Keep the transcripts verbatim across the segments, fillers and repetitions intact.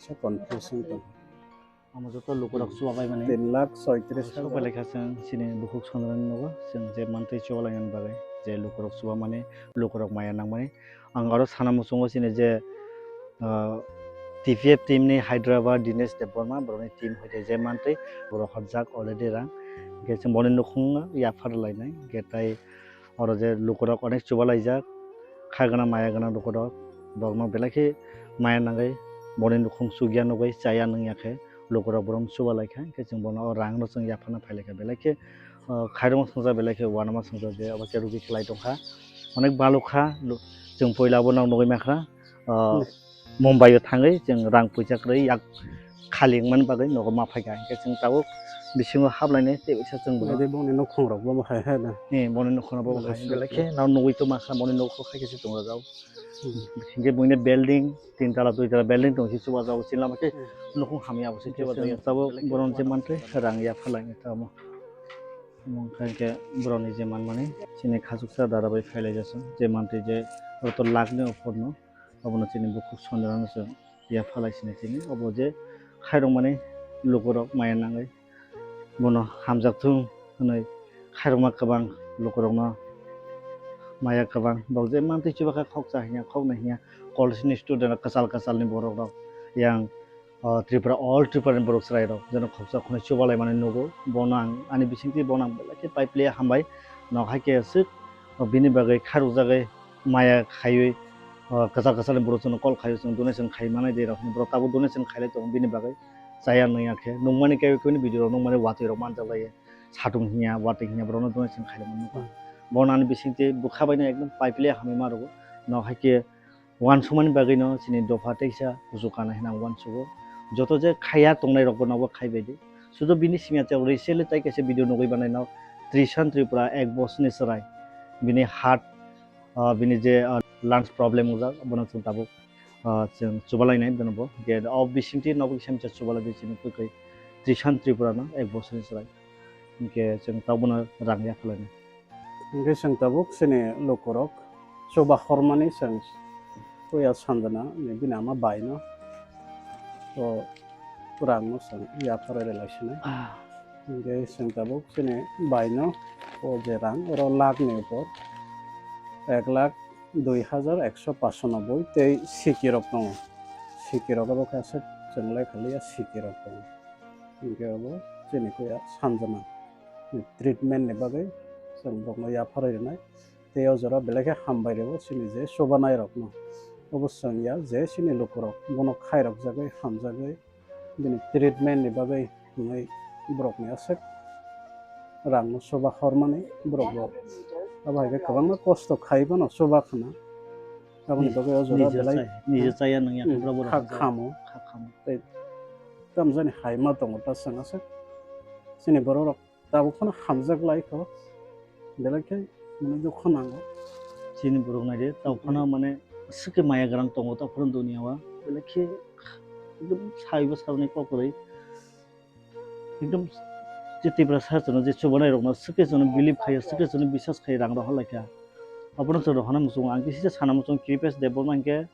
Sa confusion tong. Omo joto lukurok chubabai mani tin lakh soitris hajar. Sobai lekha chwng chini bukhuk songrani nogo chwng je mantwi chubalainani bagwi je lukurok chubamani, lukurok maya nangmani. Ang aro sana muchungo chini je, ah, T P F team ni Hyderabad Dinesh Debbarma borokni team hoite je mantwi borok horjak already rang. Hwnkhe chwng boni nukhung yaphar lainai hwnkhe tai Oro je lukurok onek chubalaijak, kha gwnang maya gwnang lukurok, borokno belai khe maya nangwi boni nukhung chukya nugwi chaya nungya khe lukurok borokno chubalaikha, hwnkhe chwng bono o rangno chwng yaphana phailaikha, belai khe, o, khairokma swngjak, belai khe uanama swngjak je obo khe rugwi khlai tongkha, onek balukha, lu-, chwng puila bono nugwi mankha, o, Mumbai o thangwi chwng rang puisa kwrwi yak khali wngmani bagwi nogo ma phaikha, hinkhe chwng tabuk bisingo hablainai tei waisa chwng bono. Ede bongni nukhungrok bo hai hai na. Ni boni nukhungrok bo hai belai khe nang nugwi tongma kha boni nukho khai khe se tongjak. Hmm. Hinkhe buini building tin tala dui tala building tong si chubajago chini lama khe nukhung hamya bo se chubajago. Tabuk bono je mantwi rang ya phalai tamo. Omo wngkha hinkhe borokni je manmani chini khachuksa dada bai phailai jasung je mantwi je joto lakni ophorno. Obono chini bukhuk sonjorano chwng yaphalai sini chini obo je khairokmani lukurok maya nangwi bono hamjakthung hwnwi khairokma kwbang lukurokno maya kwbang. Bo je mantwi chuba kha khoksa hinya khoknwi hinya college ni student rok kwchal kwchalni borok rok yang o Tripura, all Tripura ni borok chwrai rok, jeno khopsa khwnwi chubalaimani nugo. Bono ang ani bisingtwi bono ang belai khe pai pli hambai. Nok hai khe aswk, o bini bagwi khairokjagwi maya khaiwi, o kwchal kwchalni borok chwngno call khaiwi chwng donation khai manai de rok. Borok tabuk donation khailai tongo bini bagwi. Chaya nungya khe nungmani khe bini video rok nungmani watwi rok manjaklai. Satung hinya, watwi hinya borokno donation khailai mano. Bono ani bisingtwi bwkha baino ekdom pai pli hamwi ma rwgo. Nok hai khe Uansukmani bagwino chini dopha teisa kuchuk kana hwnwi ang uansugo. Joto je khaiya tongnairokbo nobo khaibai di. Sudo bini simi achai recently tai kaisa video nugwi banaino Trishan Tripura ek bosni chwrai. Bini heart, ah, bini je, ah, lungs problem wngjak, bono chwng tabuk, ah, chwng chubalainai bonobo. Ge o bisingtwi nobo kisa misa chubalai di chini kwkhwi Trishan Tripura no ek bosni chwrai. Hinkhe chwng tabukno rang yaphlainai. Hinkhe chwng tabuk chini lukurok chuba hormani chwng puya sanjana ni bini ama baino o rangno chwng yapharwi rwlai sinai. Ah. Hinkhe chwng tabuk chini baino o je rang oro lakh ni upor ek lakh dui hajar ekso pachonoboi tei sikirok tongo. Sikirok obo khe aswk chwng lekha liya sikirok tongo. Hinkhe obo chini puya sanjana. Treatment ni bagwi chwng bokno yapharwi rwnai. Tei o jora belai khe hambai rwo chini je chubanairokno. Obo chwng ya je chini lukurok bono khairokjagwi hamjagwi bini treatment ni bagwi hwnwi borokni aswk rangno chuba hormani borok bo. Abo hai khe kwbangma kosto khai phano chuba khna. Aboni bagwi o jora belai nije chaya nungya khe borok kha khamo. Kha khamo. Tei tamjani hai ma tongo ta chwng aswk chini borok rok. Tabuk phano hamjak lai kho. Belai khe mane dukho nango. Chini borok naidi, tabuk phano mane swkhe maya gwnang tongo, tabuk phano duniya o. Belai khe ekdom saibo sajani kok kwrwi. Ekdom je Tiprasa chwngno je chubanai rokno swkhe chwngno believe khaio, swkhe chwngno biswas khaio, rang rohor laikha. Abono chwng rohorna muchungo. Ang kisa sana muchungo Kripesh Debbarma hinkhe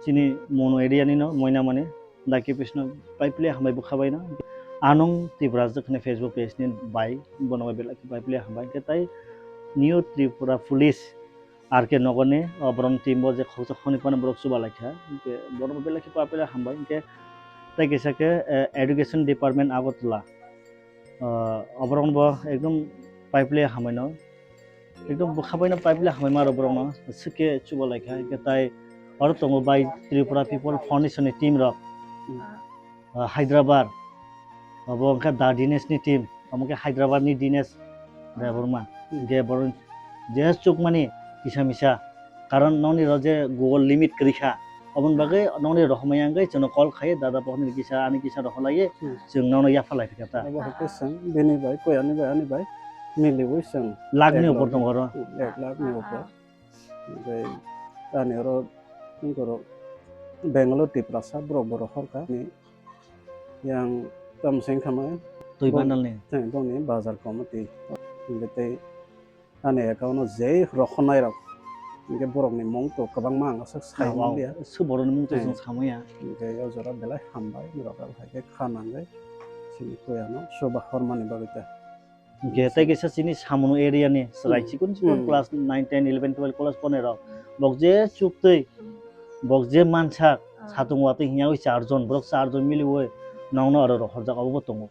Chini Mono area ni no moina mani Daki Krishna pai pile hambai bwkha bai no. Anung Tiprajwk hwnwi Facebook page ni bai bono bai belai khe pai pile hambai. Hinkhe tai New Tripura Police R K Nagar ni, o, borok ni team bo je khoroksa khoroknwi phano borok chuba lai kha. Hinkhe borok bai belai khe pai pile hambai. Hinkhe tai kisa khe, eh, Education Department Agartala, o, oborok no bo ekdom pai pile hambai no. Ekdom bwkha baino pipe le hamai ma rw borok no swk khe chuba lai kha, hinkhe tai oro tongo bai Tripura People Foundation ni team rok, ah, Hyderabad, abo wngkha Da Dinesh ni team, omo khe Hyderabad ni Dinesh Debbarma, hinkhe borok je chukmani kisa misa, karon nokni rok je Google limit kwrwi kha, Oboni bagwi nokni rohormani wngwi chwngno call khaio, dada, bohrokni kisa, ani kisa rohorlaiwi, hmm, chwng nokno yapharlai phikha ta. Abo hai khe chwng bini bai, koi ani bai, ani bai miliwi chwng lakh ni upor tongo oro. Hmm, ek lakh ni upor. Tei ani oro wngkha oro Bangalore Tiprasa borok bo rohorkha. Ni yang tamo se wngkha ma. Twi bundle ni. Tei boni bazar committee. Tei ani account o je rohornai rok Hingke borokni mung to kwbangma ang aswk sai mangya. Sw borokni mung to chwng samaya. Hingke o jora belai hambai, norok hai khe kha nangwi chini puya no chuba hormani bagwi ta. Hingke tei kisa chini samung area ni chwrai chikon chikon class nine, ten, eleven, twelve class ponai rok. Bok je chuktwi, bok je mansak, satung watwi hinya wi charjon, borok charjon miliwi nokno aro rohorjak obo bo tongo.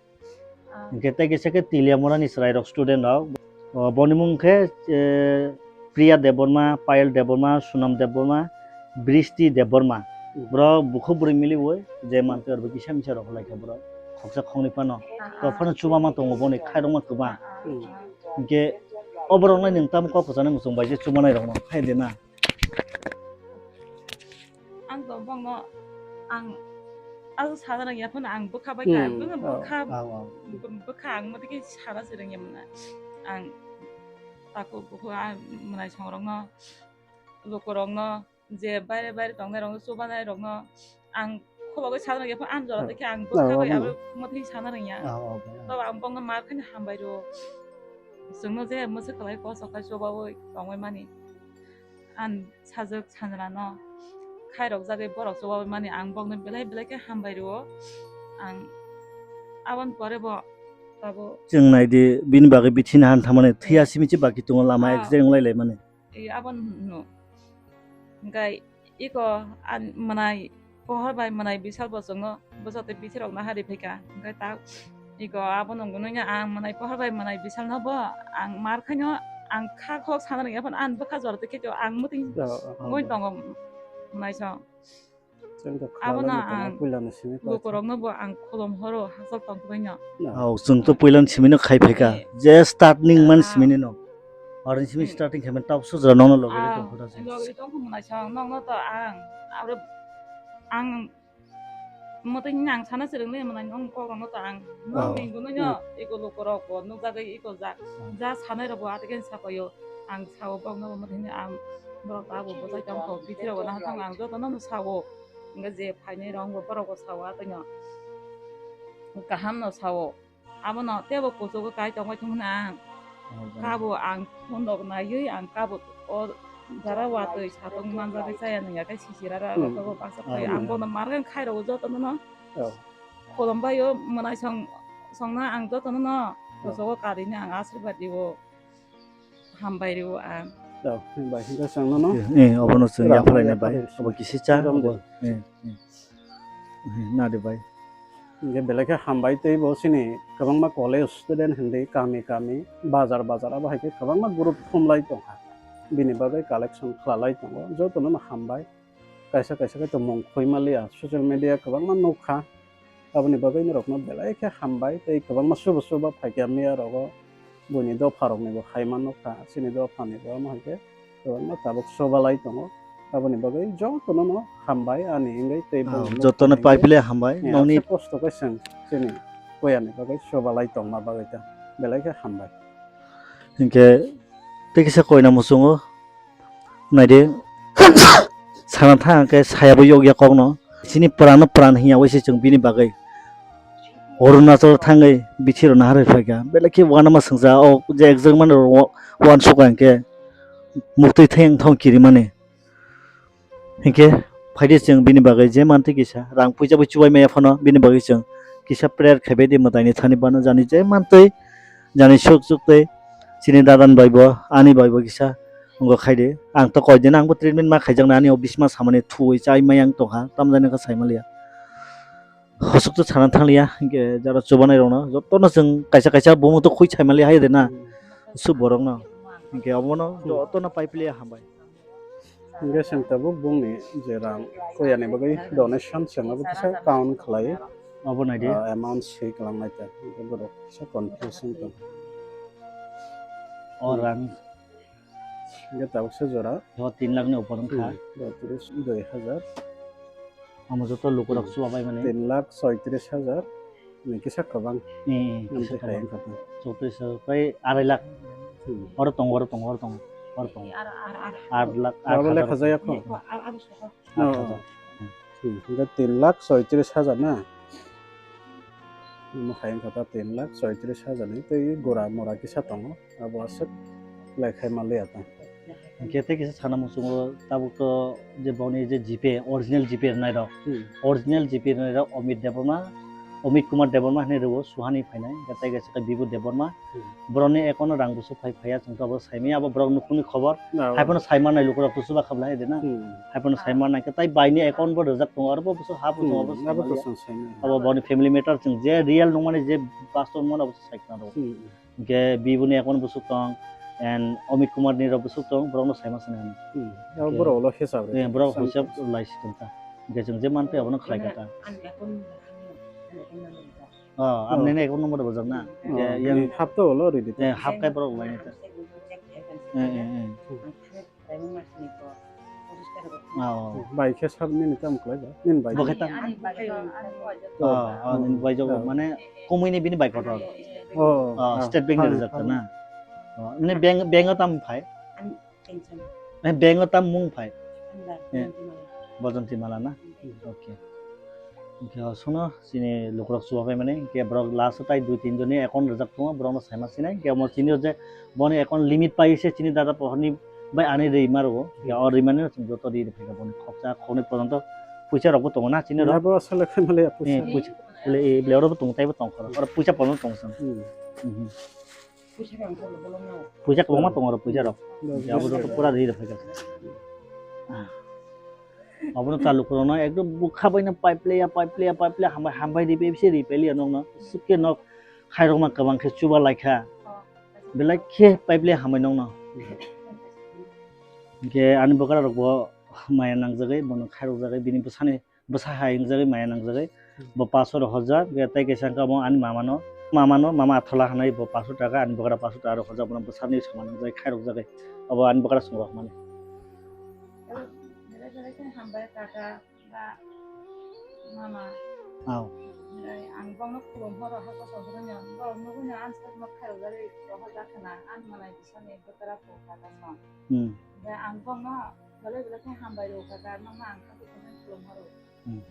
Hingke tei kisa khe Teliamura ni chwrai rok student rok. O, boni mung khe, eh, Priya Debbarma, Payal Debbarma, Sunam Debbarma, Bristi Debbarma. Borok bukhuk bwrwi miliwi je mantwi aro kisa misa rok lai kha borok. Khoksa khoknwi phano. To phano chubama tongo boni khairokma kwbang. Hingke o borok nai nwng tamo kok kwchangni muchung bai je chubanai rokno khai de na. Ang to bongno ang aswk sana rwngya phano ang bwkha bai kha, bwkha, bwkha ang motiki sana se rwngya mwnai. Ang takhuk bukhuk ang mwnai songrokno, lukurokno, je baire baire tongnai rokno, chubanai rokno ang khulogwi sana rwngya phano ang jora tei khe ang bwkha bai abo motiki sana rwngya. Tobo ang bongno mar khaino hambai rwo. Chwngno je mwswk kwlai kosok khai chubaui tongwi mani. Ang sajwk sanjrano khairok jagwi borok chubaui mani ang bokno belai belai khe hambai rwo. Ang aboni pore bo tabuk. Chwng naidi bini bagwi bithi nahan thamani thwiya simi se baki tongo lama accident wng lai lai mani. Aboni hwno hwnkhe iko ang mwnai pohor bai mwnai bisal bo chwngno bwsate bithi rok naharwi phaikha. Hwnkhe ta iko abono hwnwi ang mwnai pohor bai mwnai bisal no bo ang mar khaino ang kha khok sana rwngya phano ang bwkha jora tei khe ang mwtwi wngwi tongo mwnai song. Abono ang lukurokno bo ang khulum horo hachal tongkhubaino. Chwng to puilani simino khai phaikha je starting man simini no. Oroni simi starting khaimani tabuk sujra nokno logi tongkhu da. Logi tongkhu mwnai song nokno to ang aro ang mwtwi nang sana se rwngli mwnai nong kokrokno to ang nokni hwnwi no iko lukurok bo nukjagwi iko ja ja sanai rok bo atwkhe sapaio ang sao bokno bo mwtwi hwnwi ang borok tabuk bwsai tongkho bithi rok bo nahartong ang jotono no sao hwnkhe je phainai rok bo borok bo sao atwino kaham no sao. Abono teibo kuchugo kai tongbai thung hwnwi ang. Kabo ang phone rok naiwi ang kabo o jara watwi satung manjagwi chaya nungya khe sisira rok abo baksa phai ang bono marwng khai rw jotono no. Khulumbai o mwnai song songna ang jotono no kuchugo karini ang asirwad rio. Hambai rw ang. Hambai hwnkhe chwng nono. Eh, obono chwng yaphalai na bai. Obo kisi cha. Nadi bai. Hingke belai khe hambai tei bo chini kwbangma college student hindi kami kami bazar bazar abo hai khe kwbangma group khumlai tongkha. Bini bagwi collection khwlalai tongo jotono no hambai. Kaisa kaisa khe tongmung khoi maliya social media kwbangma nukha. Aboni bagwi norokno belai khe hambai tei kwbangma subo subo phaikha miya rogo. Buini dopha rokni bo hai ma nukha chini dophani bo amo hai khe. Kwbangma tabuk sobalai tongo. Aboni bagwi jotono no hambai ani wngwi tei jotono pai pile hambai nokni kosto khe chwng chini koyani bagwi sobalai tongma bagwi ta belai khe hambai. Hinkhe tei kisa koina muchungo naidi sana thang khe sayabo yokya kokno chini pran no pran hinya waise chwng bini bagwi. Arunachal thangwi bithi rok naharwi phaikha belai khe uanama swngjak o je ekjak mani rok uansukha hinkhe muktwi thang thang kirimani. Hinkhe phaidi chwng bini bagwi je mantwi kisa rang puisa bai chubai maya phano bini bagwi chwng kisa prayer khaibai di mwtaini thani bana jani je mantwi jani suk suk tei chini dadan bai bo ani bai bo kisa wngkha khaidi ang to koidin ang bo treatment ma khaijaknai ani o bisma samani thuwi chai maya wng tongkha tamjani kha saimaliya. Hosok to sana thangliya hinkhe jara chubanai rokno jotono chwng kaisa kaisa bumung to khui saimaliya hai de na su borokno hinkhe obono jotono pai piliya hambai. Hinkhe chwng tabuk bongni je rang koyani bagwi donation chwng abo kisa count khlai. Abo naidi. Ah, amount swi kwlangnai ta. Hinkhe borok kisa confuse wng tong. O rang. Hinkhe tabuk se jora. O tin lakh ni upor wngkha. Hmm, doi hajar. Amo joto lukurok chubabai mani. Tin lakh soitris hajar. Ni kisa kwbang. Ni kisa kwbang. Chowtris hajar, prai arai lakh. Hmm. Oro tongo, oro tongo, oro tongo, oro tongo. Ar, ar, ar. Ar lakh, ar hajar. Abo lekha jaya kho? Ar, ar, ar. Ar hajar. Hmm. Hinkhe tin lakh soitris hajar na? Omo hai wngkha ta tin lakh soitris hajar ni tei gura mura kisa tongo. Abo aswk lekhai manliya ta. Hwnkhe tei kisa sana muchungo tabuk to je boni je G P A, original G P A rwnai rok. Hmm. Original G P A rwnai rok Amit Debbarma, Amit Kumar Debbarma hinwi rwo Suhani phainai, hwnkhe tei kaisa khe Bibu Debbarma. Hmm. Borokni account o rang bwswk phai phaiya chwng to abo saimanya, abo borok nukhungni khobor. No. Haiphano saimanai lukurok to chuba khablai hai de na. Hmm. Haiphano saimanai khe tai baini account bo rijak tongo, aro bo bwswk ha bo tongo, abo Hmm, abo to saimanliya. Chwng saimanya. Abo boni family matter chwng je real nungmani je pastor mano abo sai khna rwo. Hmm. Hwnkhe bibuni account bwswk tong, and Amit Kumar ni rok bwswk tong, borokno saima sini ano. Hmm. Abo Hwnkhe borok ulo hisab rw Eh, tong borok khe hisab lai si tong ta. Hwnkhe chwng je man tei abono khlai kha ta. Ani account number, ani account number rijak. Oh, Oh. Amni ni account number bo jak na. Oh, Hwnkhe yang ni hap to ulo ridi. Eh, hap kai borok lai ta. Check, check, check, check. Eh, eh, eh. Hmm. Ang thani Taimung masni ko, poriskar ko. Oh. Bai khe sab nini tamo khlai ba? Nini bai. Bo khe ta- Ani bai ko, ani bai ko. Oh, oh, nini bai jogo. Oh. Mane, komui ni bini bai kotor. Oh, Oh, ah, State Bank ni hai, rijak hai. Na? Oh, nini bank, bank o tam phai? Ani pension. Eh, bank o tam mung phai? Ani bai, Eh. Pension mala. Bojonti mala na? Hmm. Okay. Hwnkhe o sono chini lukurok chubapai mani, hwnkhe borok last o tai dui tin jonni account rijak tongo, borokno saima sinai, hwnkhe omo chini o je boni account limit pai se chini dada pohorni bai ani ri ma rwo, hwnkhe o ri mani no chwng joto ri ri phaikha boni khoksa khoknwi porjonto puisa rokbo tongo na chini rok. Abo asole khe male Eh, puisa. Puisa, bole, eh, bole oro bo tongo, taibo tongkha rok, oro puisa porjonto tongo chwng. Hmm. Mhm. Puisa kwbangma tongo oro puisa rok. Hmm. Abo joto pura ri ri phaikha. Ah. Abono ta lukurokno ekdom bwkha baino pipe leya, pipe leya, pipe leya, hambai, hambai ripe, bisi ripe liya nokno. Sukke nok khairokma kwbang khe chuba laikha. Belai khe pipe leya hambai nokno. Hwnkhe ani bwkra rokbo maya nangjagwi, bono khairokjagwi, bini bwsani bwsa hai wngjagwi maya nangjagwi. Bo paso rok hojak, tei kaisa wngkha bo ani mamano, mamano, mama athola hinwi bo paso taka, ani bwkra paso taka rok hojak, bono bwsani sama nangjagwi, khairokjagwi. Abo ani bwkra chwng rok mani. Belai belai khe hambai kaka. Ba, mama. Aw. Ang bongno khulum horo, hako sohoro nya. Bong nugui nya, ang sat ma khairok jari rohor jakhana, ang manai bisani bwkra po kaka song. Hmm. Ba, ang bongno belai belai khe hambai rw kaka, mama ang khati khati khulum horo. Hmm.